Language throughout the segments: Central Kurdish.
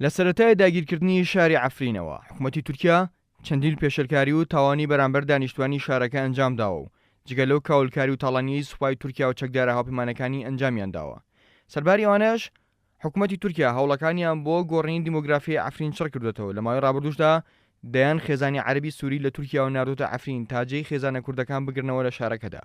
لە سەرەتای داگیرکردنی شاری عەفرینەوە، حکومەتی تورکیا چەندین پێشێلکاری و تاوانی بەرامبەر دانیشتوانی شارەکە ئەنجامداوە و جگە لەو کاولکاری و تاڵانییەی سوپای تورکیا و چەکدارە هاوپەیمانەکانی ئەنجامیان داوە. سەرباری ئەوانەش، حکومەتی تورکیا هەوڵەکانیان بۆ گۆڕینی دیمۆگرافیای عەفرین چڕ کردووەتەوە، لە ماوەی ڕابردووشدا دەیان خێزانی عەرەبی سوری لە تورکیاوە ناردووەتە عەفرین تا جێی خێزانە کوردەکان بگرنەوە لە شارەکەدا.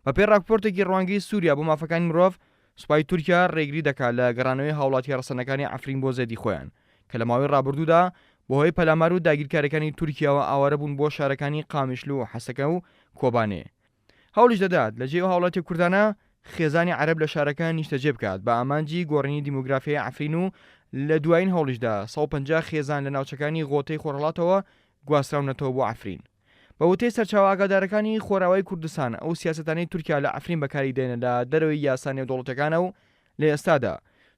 بەپێی ڕاپۆرتێکی ڕوانگەی سوریا بۆ مافەکانی مرۆڤ، سوپای تورکیا ڕێگری دەکات لە گەڕانەوەی هاوڵاتییە ڕەسەنەکانی عەفرین بۆ زێدی خۆیان، کە لە ماوەی ڕابردوودا بەهۆی پەلامار و داگیرکارییەکانی تورکیاوە ئاوارە بوون بۆ شارەکانی قامیشلو و حەسەکە و کۆبانێ. هەوڵیش دەدات لە جێی ئەو هاوڵاتییە کوردانە خێزانی عەرەب لە شارەکە نیشتەجێ بکات بە ئامانجی گۆڕینی دیمۆگرافیای عەفرین و لە دوایین هەوڵیشدا 150 خێزان لە ناوچەکانی غۆتەی خۆرهەڵاتەوە گواستراونەتەوە بۆ عەفرین. بە وتەی سەرچاوە ئاگادارەکانی خۆراوای کوردستان، ئەو سیاسەتانەی تورکیا لە عەفرین بەکاری دێنێ لە دەرەوەی یاسا نێودەوڵەتیەکانە و لە ئێستادا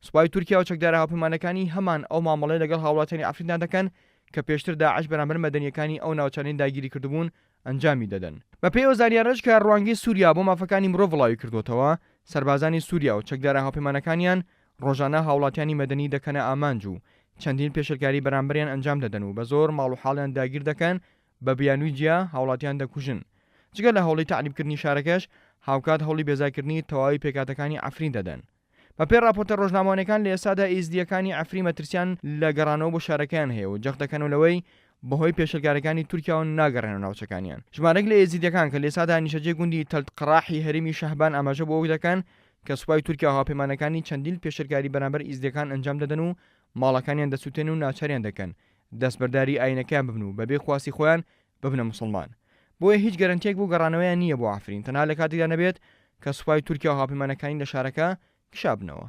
سوپای تورکیا و چەکدارە هاوپەیمانەکانی هەمان ئەو مامەڵەیە لەگەڵ هاوڵاتیانی عەفریندا دەکەن کە پێشتر داعش بەرامبەر مەدەنیەکانی ئەو ناوچانەی داگیری کردبوون ئەنجامی دەدەن. بەپێی ئەو زانیارەش کە ڕوانگەی سوریا بۆ مافەکانی مرۆڤ بڵاوی کردووەتەوە، سەربازانی سوریا و چەکدارە هاوپەیمانەکانیان ڕۆژانە هاوڵاتیانی مەدەنی دەکەنە ئامانج و چەندین پێشێلکاری بەرامبەریان ئەنجام دەدەن و بە زۆر ماڵ و حاڵیان داگیر دەکەن بە بیانووی جیا هاوڵاتیان دەکوژن. جگە لە هەوڵی تەعریبکردنی شارەکەش، هاوکات هەوڵی بێزارکردنی تەواوی پێکهاتەکانی عەفرین دەدەن. بەپێی ڕاپۆرتە ڕۆژنامەوانیەکان لە ئێستادا ئێزدییەکانی عەفرین مەترسیان لە گەڕانەوە بۆ شارەکەیان هەیە و جەخت دەکەنەوە لەوەی بەهۆی پێشێلکاریەکانی تورکیاوە ناگەڕێنەوە ناوچەکانیان. ژمارەیەک لە ئێزیدیەکان کە لە ئێستادا نیشتەجێی گوندی تەل قەراحی هەرێمی شەهبان ئاماژە بۆ ئەوە دەکەن کە سوپای تورکیا و هاوپەیمانەکانی چەندین پێشێلکاری بەرامبەر ئیزدیەکان ئەنجام دەدەن و ماڵەکانیان دەسوتێنن و ناچاریان دەکەن دەستبەرداری ئاینەکەیان ببن و بەبێ خواستی خۆیان ببنە موسڵمان. بۆیە هیچ گەرەنتیەک بۆ گەڕانەوەیان نییە بۆ عەفرین تەنها لە کاتێکدا نەبێت کە سوپای تورکیا و هاوپەیمانەکانی لە شارەکە کشابنەوە.